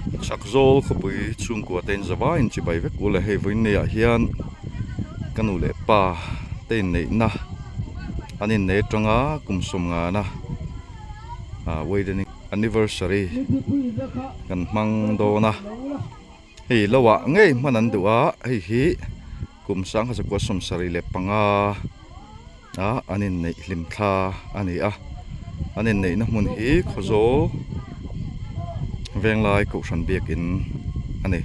Chhakzawl khawpui chhungkua te in zavai in chibai vek ul e hei vawiin ah hian ka nu leh pa te inneihna an innei atanga kum sawmngana ah wedding anniversary kan hmang dawn a hei lo ah ngei hman an duh a hei hi kum sangha zakua sawmsarih leh panga ah an inneih hlim thla a ni a an inneihna hmun hi Khawzawl Venglai Kohhran biakin a ni.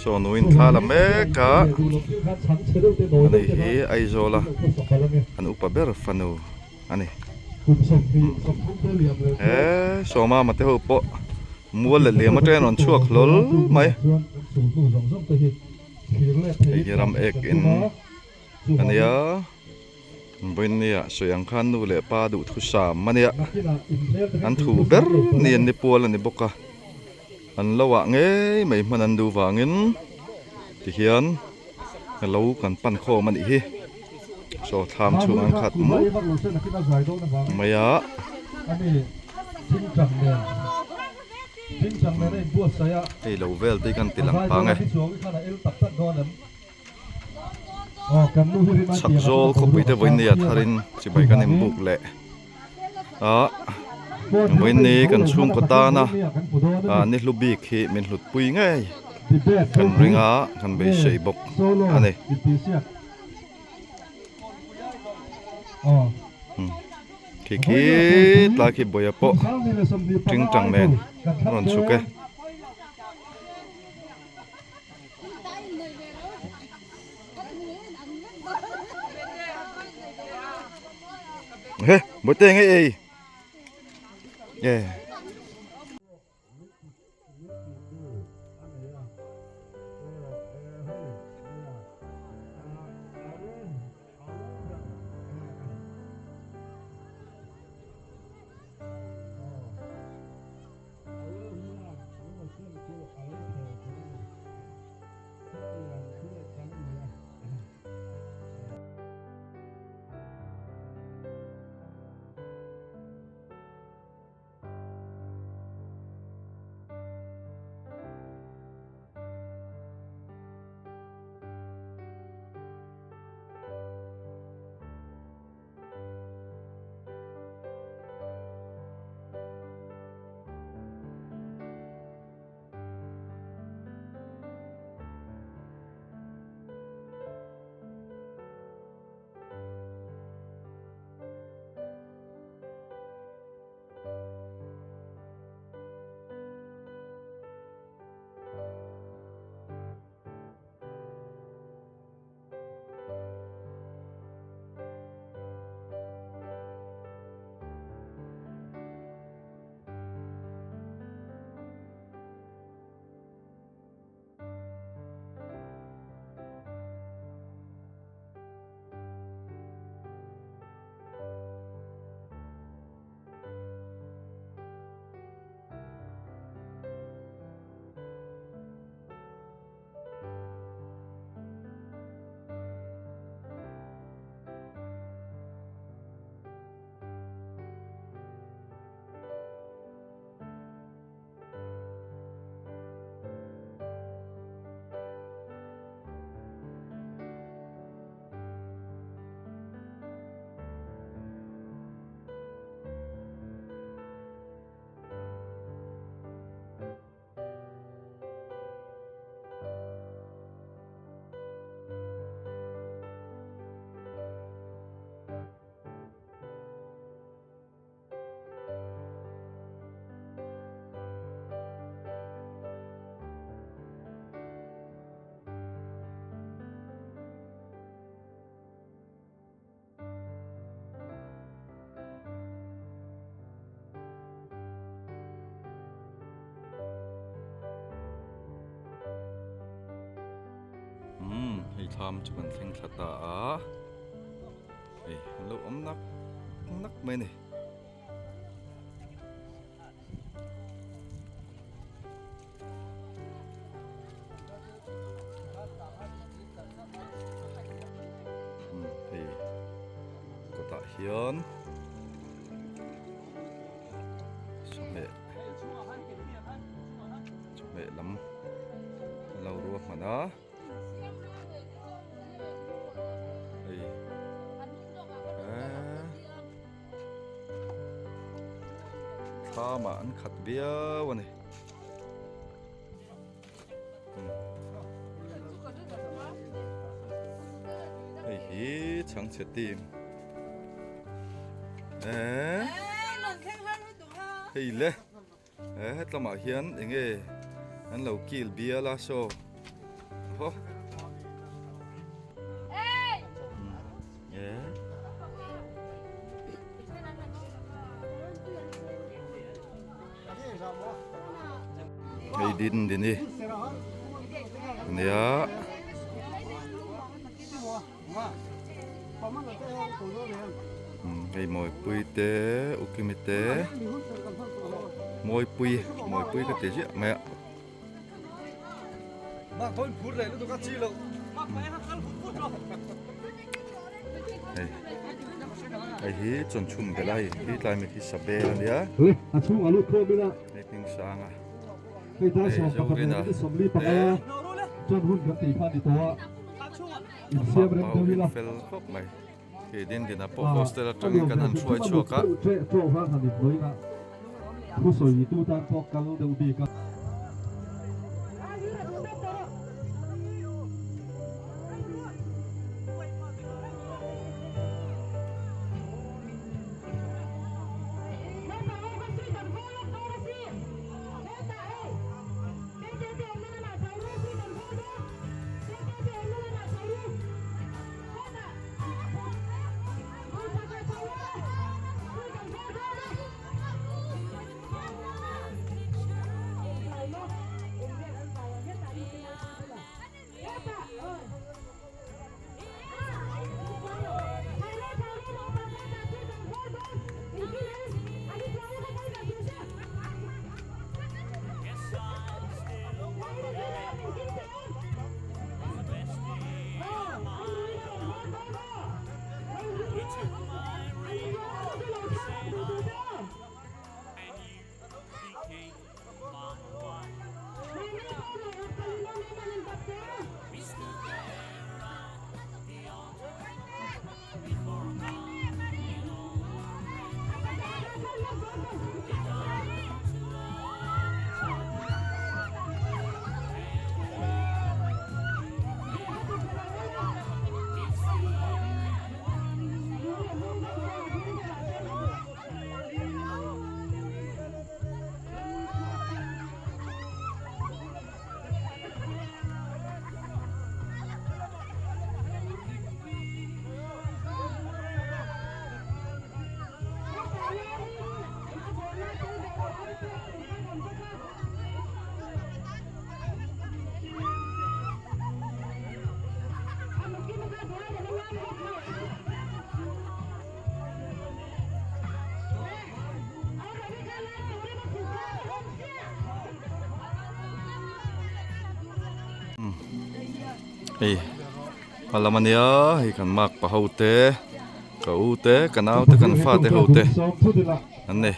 Saw nuin thla la mek a ani hi Aizawl a an upa ber fanu a ni he sawma mate ho pawh mual leh liam atangin an rawn chhuak hlawl mai hei hi ram ek in a nia. Vawinia sawi ang khan nu leh pa duhthusam a nia, an thu ber ni an ni pual a ni bawk a, an lo ah ngei mai hman an duh vangin tihian lo kan pan khawm a nih hi, saw thlam chhung an khat mup mai a. Hei lo vel te hi kan ti lang pang e. Chhakzawl khawpui te vawiin nia tharin chibai kan inbuk leh a vawiin ni kan chhungkaw tana ah ni hlu bik hi min hlut pui ngei kan ring a kan beisei bawk a ni. Khi khi tlai khi bawia pawh tingtang nen a rawn chhuk e. He, bawihte nge ei? Nge. Umm hei thlam chu kan thleng thla ta a hei an lo awm nak nak mai a ni. Hian chawhmeh chawhmeh lam an lo ruahman a hei eee thlam ah an khat viau a ni. Hei hi chhangchhe team eh hei le eh hetlamah hian eng nge an lo kil bial a saw haw eh. Hei din din hi ania hei mawipui te ukimi te mawipui mawipui ka ti ziah mai a. Hei hei hi chawnchhum belh a hei hi tlai mi khi sabel a nia hei hming sang a hei zorina te amah pawh in fel khawp mai hei din din ah pawh hostel atangin kan han hruai chhuak a. Hei a lam ania hei kan mark pa ho te ka u te ka nau te kan fate ho te an ni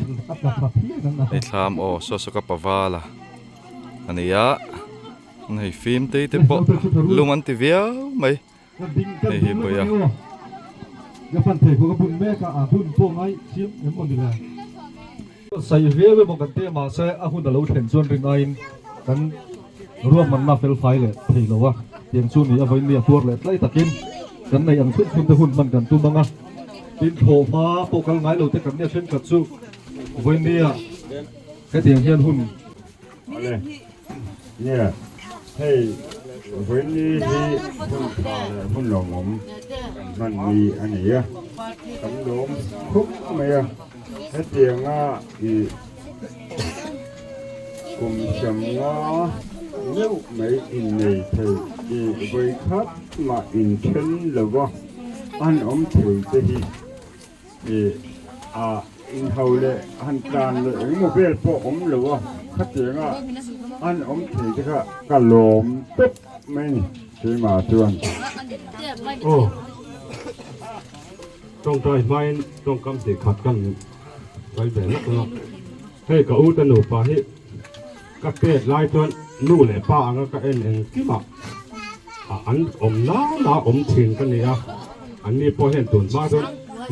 hei thlam aw saw saw ka pa val a ani a hei fim te te pawh lum an ti viau mai. Hei hi pawih a. Saih viau emaw kan ti a mahse a hun a lo thlen chuan rin aiin kan ruahmanna fel fai leh thei lo a, tiang chu ni a vawiin mi a puar leh tlai takin kan neih ang chhun chhun te hun hman kan tum ang a, tin thlawh hma pawh kal ngai lo te kan nia thenkhat chu vawiin nia hetiang hian hun Awle, nia, hei vawiin hi hun tha leh hun lawmawm kan hman ni a ni a, kan lawm khawp mai a, hetianga ih kum sawmnga meuh mai innei thei ih vawikhat mah inthen lova an awm thei te hi Ih ah inhau leh han tlan leh engemaw vel pawh awm lo a, khatianga an awm thei te kha ka lawm tawp mai a ni keimah chuan. Aw. Tawngtai hmain tawngkam tih khat kan sawi ve lawk lawk. Hei ka u te nupa hi ka pek lai chuan nu leh pa anga ka en engkim ah an awm nana awm thin ka ni a, an ni pawh hian tun hma chuan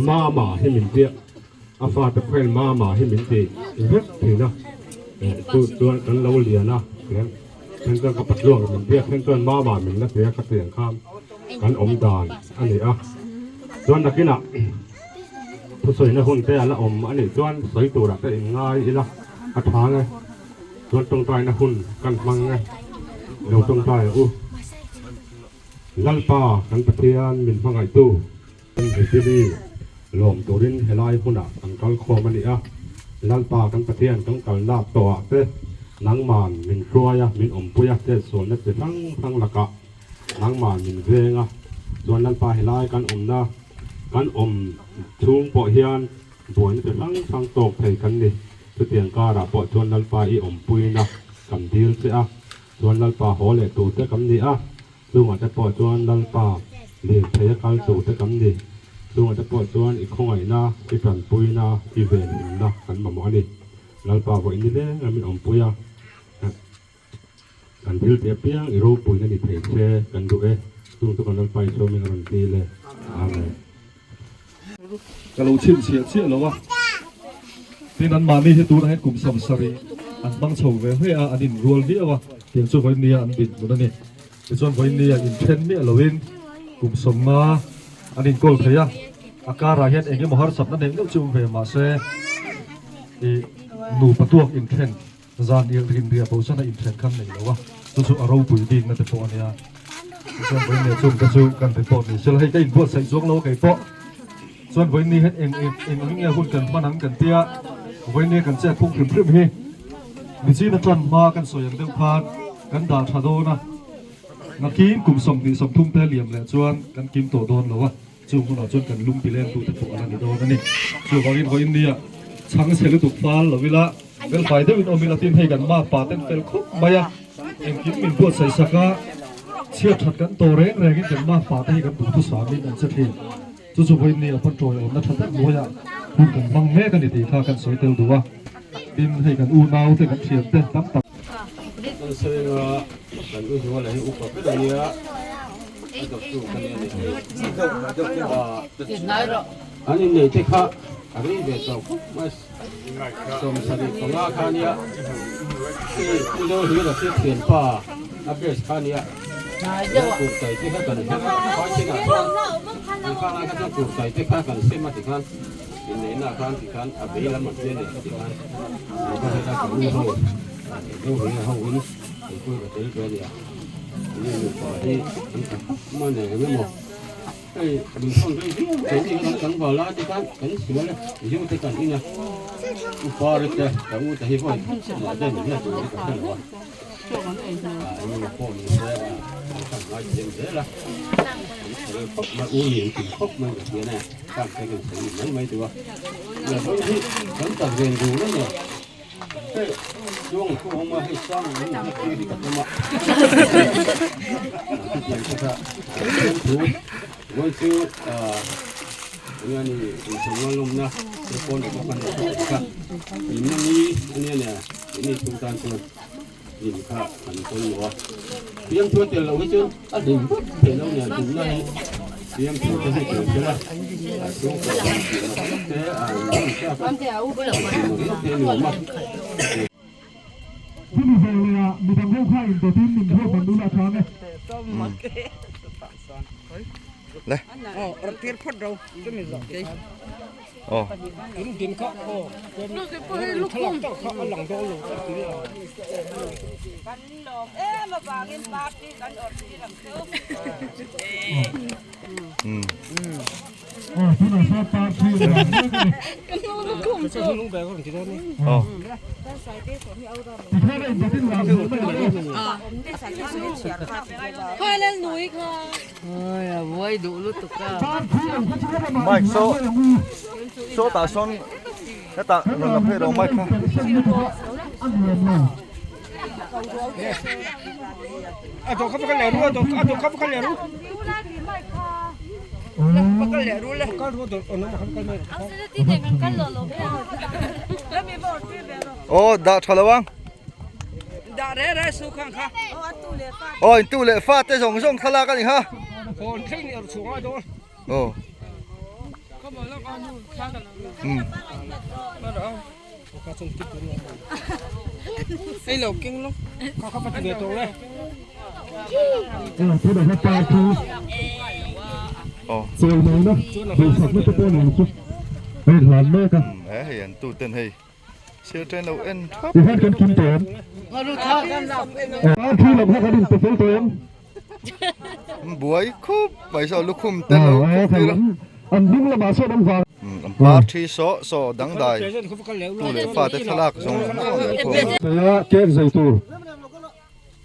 mama hi min tia a fate pawh hian mama hi min ti vek thin a, chu chuan kan lo lian a then chuan ka patluak min biak then chuan mama min la ti a ka tiang khan kan awm dan a ni a, chuan nakinah Thusawina hun te a la awm a nih chuan sawi turah te inngai ila a tha nge chuan tawngtaina hun kan hmang nge lo tawngtai ang u. Lalpa kan Pathian min hmangaihtu kan Vigili lawm turin helai hunah kan kal khawm a ni a, Lalpa kan Pathian kan kalnak tawhah te nangman min hruai a min awmpui a chetsualna chi hrang hrang lakah nangman min veng a chuan Lalpa helai kan awmna Kan awm chhung pawh hian buaina chi hrang hrang tawk thei kan ni. Chutiang karah pawh chuan Lalpa i awmpuina kan dil che a, chuan Lalpa haw leh tur te kan ni a, chungah te pawh chuan Lalpa lirthei a kal tur te kan ni. Chungah te pawh chuan i khawngaihna, i tanpuina, i venhimna kan mamawh a ni. Lalpa vawi nileng a min awmpui a. Kan thil tih apiang i ropuina ni thei che kan duh e, chung chu kan Lalpa Isua hming a rawn dil e. Amen. Ka lo chhim chhiah chiah lo a, tin an mahni hi tunah hian kum 70 an hmang chho ve hle a, an inrual viau a, tiang chu vawinia an dinhmun a ni. Tichuan vawinia inthen miah loin kum 50 an inkawl thei a, a karah hian eng emaw harsatna neih neuh chu awm ve mahse ih nupa tuak inthen Zan irh rin riah bo chuan a inthen khan nei lo a, chu chu a ropui bikna te pawh a nia. Tichuan vawiin leh chung te chu kan report ni sela, hei ka inbuatsaih chuang lo a kei pawh. Chuan vawiin ni hian eng eng eng ang nge hun kan hman ang kan tia, vawiin ni kan chet phung hrim hrim hi nichin atang hma kan sawi ang deuh khan kan dah tha dawn a, nakin kum 20 30 te liam leh chuan kan kim tawh dawn lo a. Chung hunah chuan kan lung tileng tute pawh a la ni dawn a ni. Chuvangin vawiin nia chhang chhe lutuk fal lo ila, fel fai deuhin awm ila tin hei kan ma pa ten fel khawp mai a, engkim min buatsaih sak a, chhiat that kan tawh reng rengin kan ma pa te hi kan duhthu samin an che thin. Chu chu vawiin nia pawn tawiawmna tha tak hnuaiah hun kan hmang mek a ni tih kha kan sawi tel duh a. Tin hei kan unau te kan thian te tam tak. Kan sawi anga kan u Zuala hi upa ber a nia. An innei te kha a rei ve tawh khawp mai 75 kha nia Pu Zohira hi thianpa a best kha nia kurtai te kha kan her a phai chinah chuan an kha lai kha chuan kurtai te kha kan sem a tikhan inneihna ah khan tikhan a vei lam an tia nei tikhan kha heta ka u ho Zohira ho in keipawh ka tel ve a nia. Chumi zawh leh ah midang ho kha in dawt in min ruat ban ula tha nge. Le. Aw. Mic saw saw tah sawn hetah rawn la phei rawh mic kha. Aw dah tha lo ang. Dah re re su khang kha. Aw in tu leh fa te zawng zawng thlalak a ni kha. Aw. Aw. Hei an tu ten hei sir ten lo en thap. Buai khup mai saw lukhum te lo khup tir a. An par thi saw saw dangdai tu leh fate thlalak zawng zawng an khawm a. Cake zai tur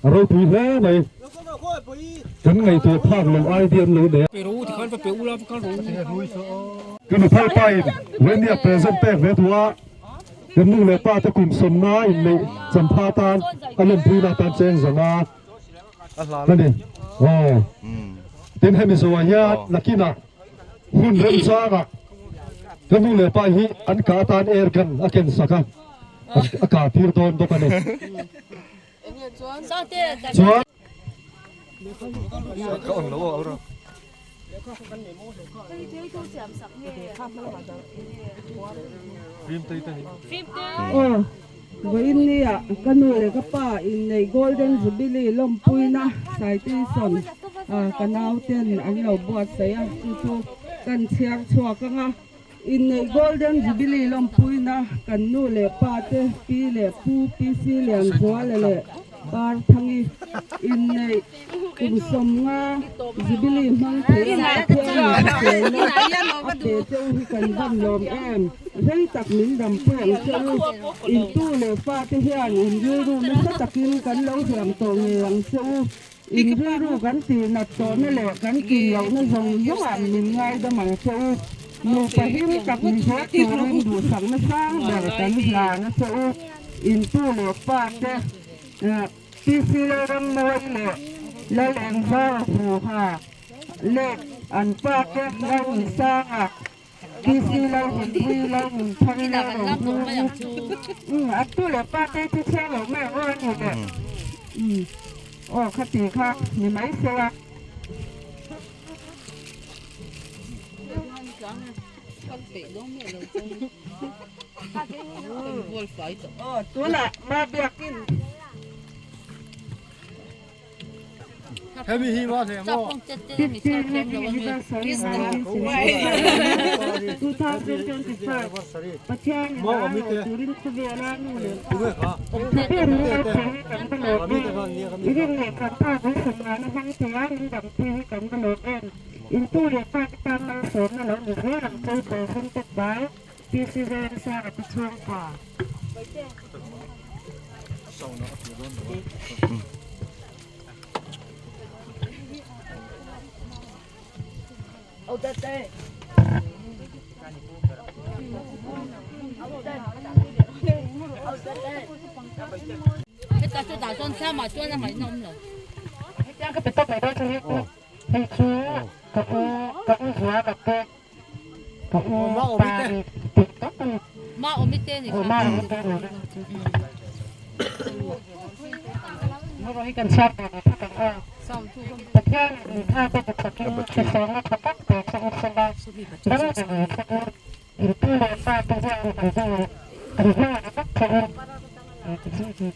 a ropui hle mai. Kan ngaihtuah phak lo idea an lo nei a. Ka nuphal pa in Venia present pek ve duh a, kan nu leh pa te kum sawmna inneih champha atan a lawmpuina atan cheng zang a. A ni. Aw. Tin hemi zawh ah hian nakinah hun remchangah ka nu leh pa hi an kah atan air gun a ken sak a, a kah tir dawn bawk a ni. Chuan. Aw, vawiin nia ka nu leh ka pa innei Golden Jubilee lawmpuina citation ka nauten an lo buatsaih a, chu chu kan chhiar chhuak ang a. Innei Golden Jubilee lawmpuina kan nu leh pa te, pi leh pu, PC Lianzuala leh Parthangi inneih kum sawmnga Jubilee hmang thei a Pathianin hriselna a pe che u hi kan van lawm em? Rei tak min dampui ang che u. Intu leh fate hian in rilru nasa takin kan lo hliam tawh ngei ang che u. In rilru kan tihnat tawhna leh kan tlin lohna zawng zawngah min ngaidam ang che u. Nupa him tak ni zel turin duhsakna sang ber kan hlan a che u. Intu leh pa te, PC Lalrammawi leh Lalengzara Huha leh an pa te Lalnunsanga, PC Lalhunpui, Lalnunthari, Lalrohlu, an tu leh pa te chu chhiar lo mai ang aw a ni le. Aw khati kha ni mai sela. Tunah ma biakin Pathian in a lo turin khawvela nu leh pa thapem ni lo thei hi kan va lawm em i rin leh kan pa beisam nana hmang thei a min dang pui hi kan va lawm em. Intu leh pa te tan malsawmna lo ni zel ang chu presented by PC Zoramsanga te chhungkua. Hei chu ka u ka u zua ka te ka u pa ni tih tak a ni. Ma awmi te ni kha. Ma awmi te ni. Muro hi kan chhiat ve ve phawt ang aw. Pathian in tha te duhsakin hriselna tha tak pe che u sela, dam reng che u, in pu leh pa te hian kan hmangaih kan hmangaih vek che u.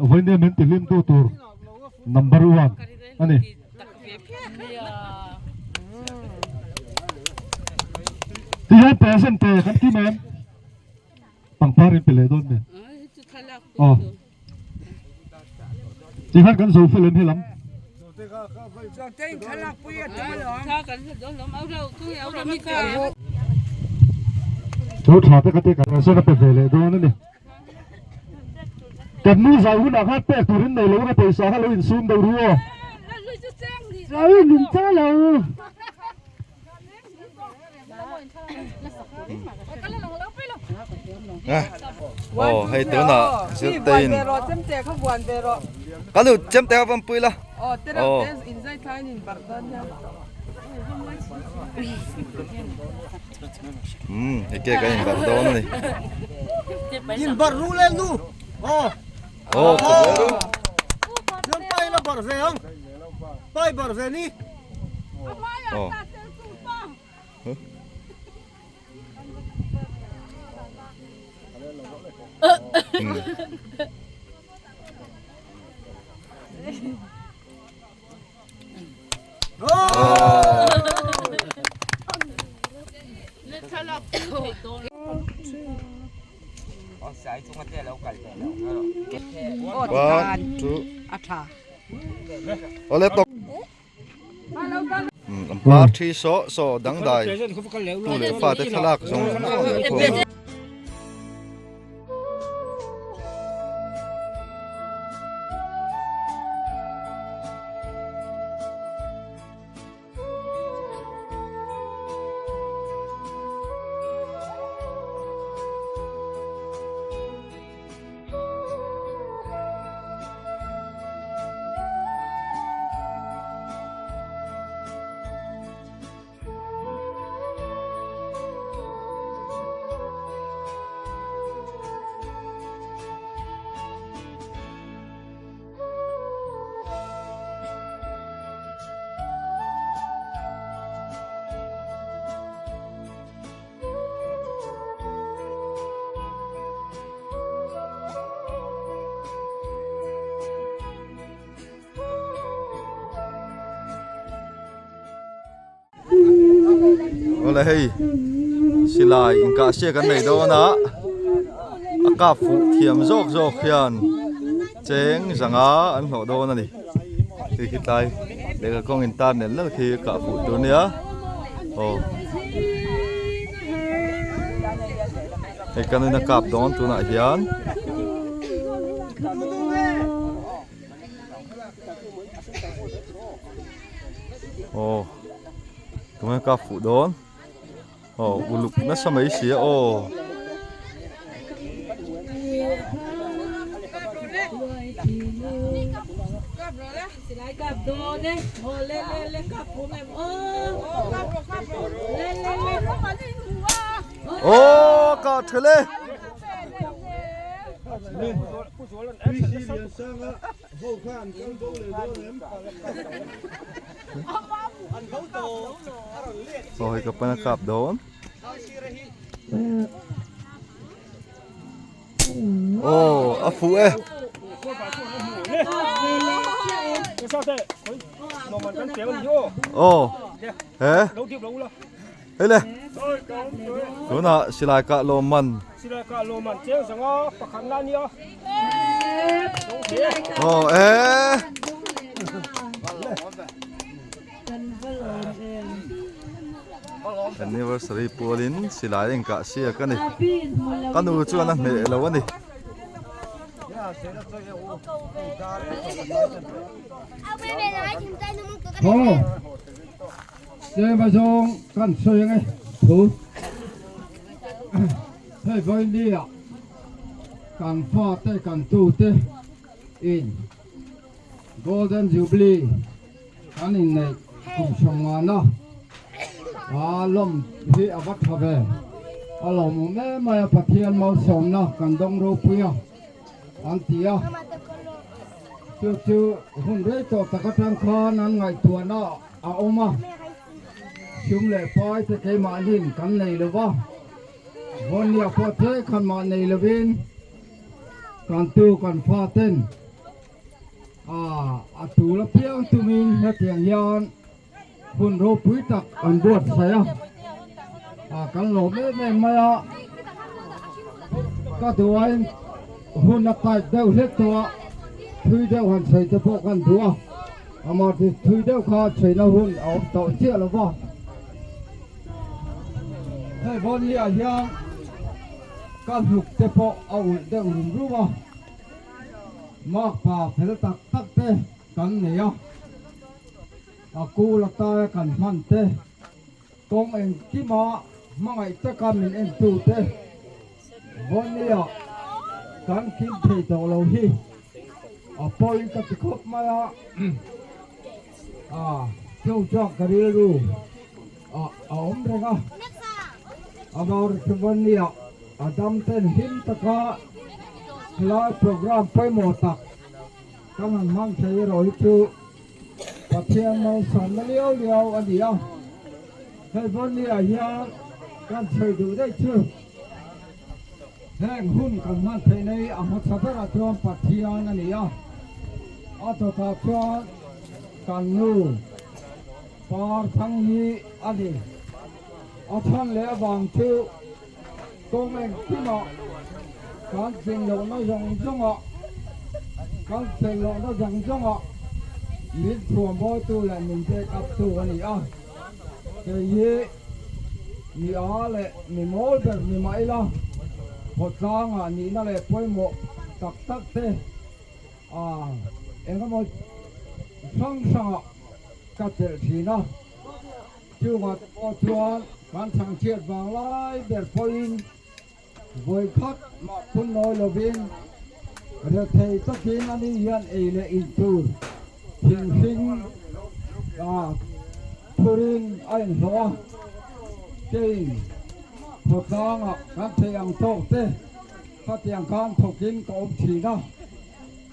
Vawinia min tihlim tu tur number one a ni. Tihian present te kan ti mai em? Pangpar in pe leh dawn nen. Aw. Tihian kan zo fel em helam. Chu tha te ka ti kan rawn a pe ve leh dawn a ni. Kan nu zai hunah khan pek turin nei lo na pawisa kha lo insum deuh ru aw. Zai min cho lo. Aw hei tunah zirteiin ka nu chemte kha vawn pui la. Aw. Umm hei cake a inbarh dawn a ni. Inbarh ru le nu. Aw. Aw ka ve ru. Chuan pai la barh ve ang. Pai barh ve ni. Aw. One, two. Ole tok. An par thi saw saw dangdai tu leh fate thlalak zawng zawng leh khawm. Awle hei silai inkah siak an nei dawn a a kap fuh thiam zawk zawk hian cheng zanga an hlawh dawn a ni hei khi tlai lehkha kawng in tar nel nel khi kah fuh tur a nia aw hei kan in a kap dawn tunah hian. Aw tunge ka fuh dawn aw uluk nasa mai si a aw. Aw ka thele. Aw hei ka pan a kap dawn. Aw a fuh e. Aw he. Hei le tunah silai kah lawmman aw e anniversary pualin silai a inkah siak a ni ka nu chuan a hneh lo a ni. Tlema zawng kan sawi ang e thu hei vawinia kan fate kan tute in Golden Jubilee kan inneih kum sawmngana a lawm hi a va tha ve a lawmawm em mai a Pathian malsawmna kan dawng ropui a an ti a chu chu hun rei tawh tak atang khan an ngaihtuahna a awm a, sum leh pai te keimahnin kan nei lo va, Vawnia pawh che khan mah nei lovin kan tu kan fa ten a tul apiang tumin hetiang hian hun ropui tak an buatsaih a, kan lawm em em mai a, ka duain hun a tight deuh hlek tawh a, thui deuh han sawi te pawh kan duh a. Amah chu thui deuh kha chheina hun a awm tawh chiah lo va. Hei Vawnliah hian ka hnuk te pawh a ulh deuh rum rum a, makpa fel tak tak te kan nei a, a kul ataia kan hman te, kawng engkima hmangaih taka min entu te. Vawnnia kan kim thei tawh lo hi a pawi ka ti khawp mai a, a chu chuan ka rilru a awm reng a, amaherawhchu Vawnnia a dam ten hlim taka helai programme pawimawh tak kan han hmang thei erawh hi chu Pathian malsawmna liau liau a ni a, hei Vawnnia hian kan chhui duh daih chu. Heng hun kan hman theih nei a hmasa berah chuan Pathian a ni a, a dawtah chuan kan nu par thang hi a ni. A chhan leh avang chu kawng engkimah kan tlin lohna zawng zawngah kan fel lohna zawng zawngah min thuambawitu leh min back up tu a ni a. Kei hi mi a leh mi mawl ber ni mah ila, khawtlangah nihna leh pawimawh tak tak te a eng emaw hrang hrangah ka chelh thin a. Chungah te pawh chuan kan chhangchhiat vang lai ber pawhin vawikhat mah phun nawi lovin rethei takin ani hian ei leh in tur thinghring ah phurin a inhlawh a, kein khawtlangah kan theih ang tawk te khatiang khan thawkin ka awm thin a,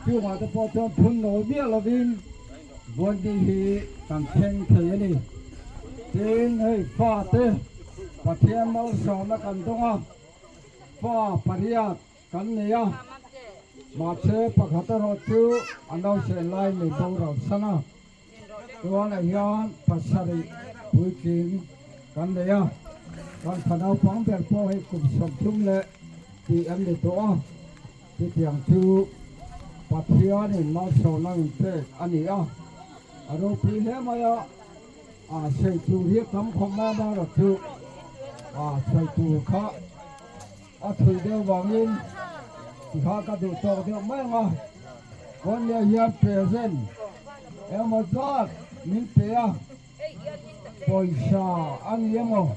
chungah te pawh chuan phun nawi miah lovin Vawnni hi kan thleng thei a ni. Tin, hei fate Pathian malsawmna kan dawng a, fa pariat kan nei a, mahse pakhat erawh chu a nausen lai min boral san a, tunah hian pasarih puitling kan nei a, kan fa naupang ber pawh hei kum 30 leh tih an ni tawh a. Chutiang chu Pathianin malsawmna min pek a ni a, a ropui hle mai a, a sawi tur hi a tam khawp mai a, amaherawh chu a sawi tur kha a thui deuh vangin tikha ka duh tawk deuh mai ang a, Kawnleh hian present engemaw zat min pe a, pawisa a ni emaw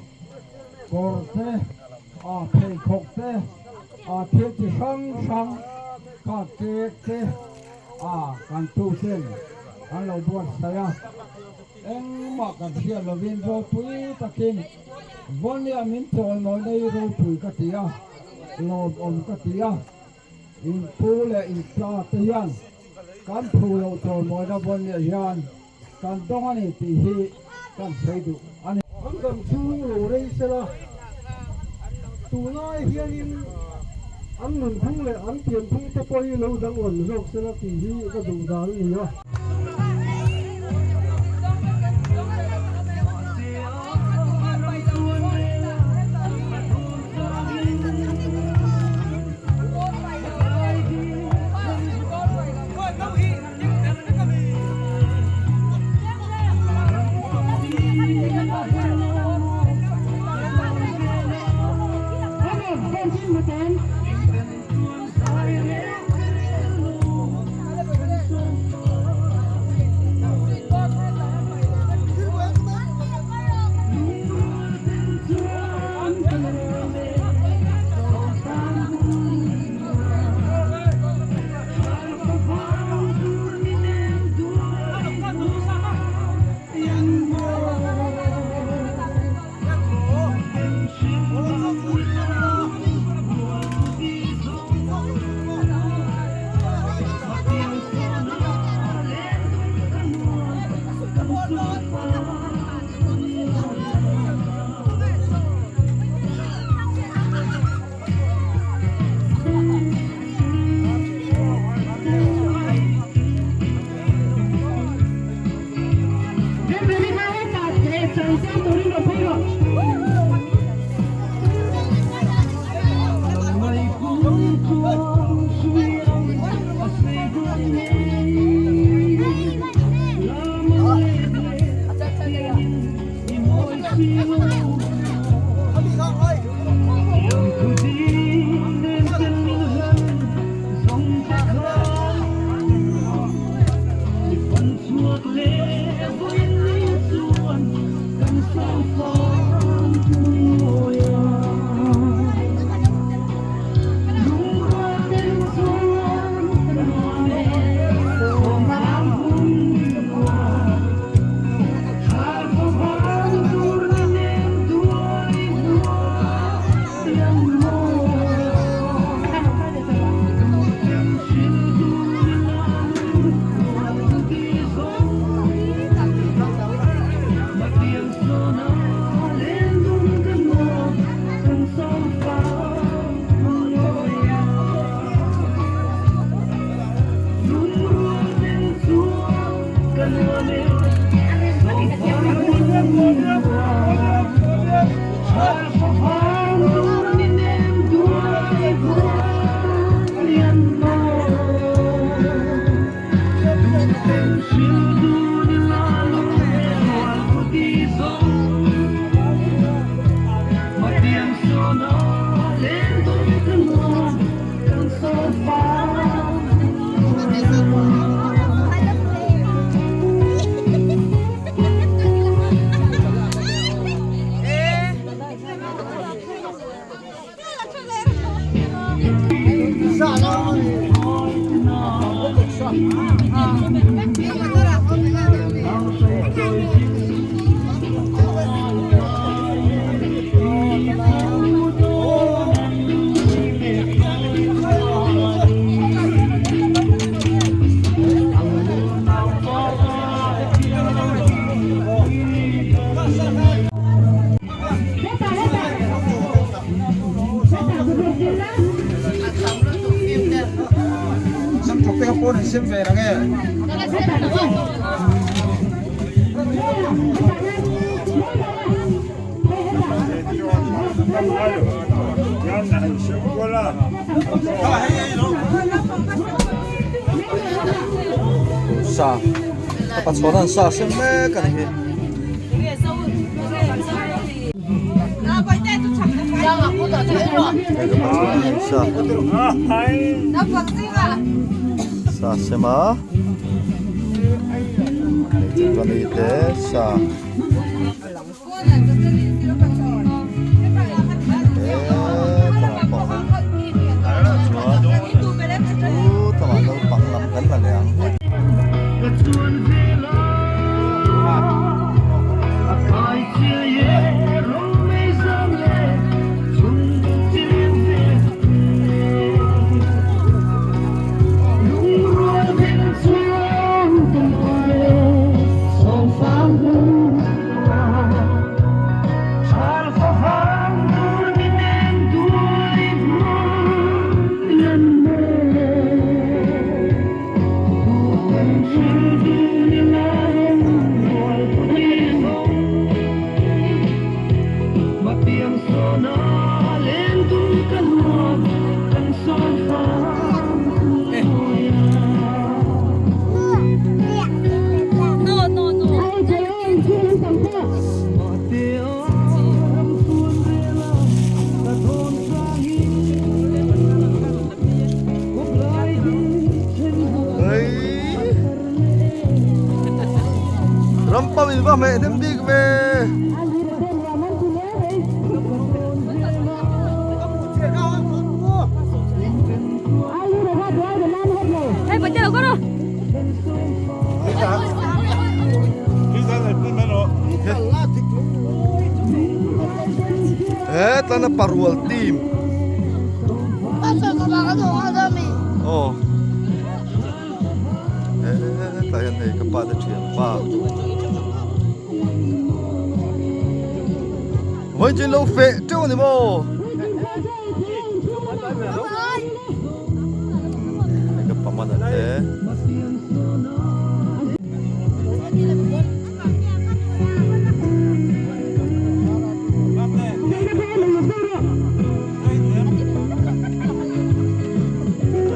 kawr te a pheikhawk te a thil chi hrang hrang kha cake te a kan tu ten an lo buatsaih a engmah kan hriat lovin ropui takin Vawnia min chawl mawi nei ropui ka ti a lawmawm ka ti a in pu leh in tla te hian kan phu loh chawl mawina Vawnia hian Kan dawng a ni tih hi kan sawi duh a ni. An dam chhung lo rei sela, tunlai hianin an nunphung leh an pianphung te pawh hi lo danglam zawk sela tih hi ka duh dan a ni a. Sa ka pachhawn an sa sem mek a ni hi. Hei ka pachhawn an sa sa sem a hei chuan hei te sa. Ram pam in va hmeh hnem bik ve. He tlana parual team. Oh. He tlai hian hei ka pa te thian pa. Vawiin chu in lo feh teuh a ni maw? Hei ka pa man a te.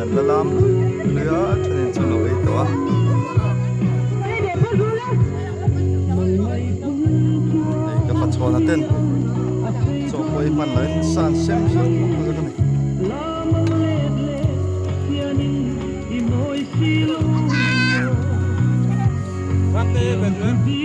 An la lam hlui a a thenin chu lo ei tawh a. Hei ka pachhawn a ten chaw pawh ei hman loin san sem sem a ni.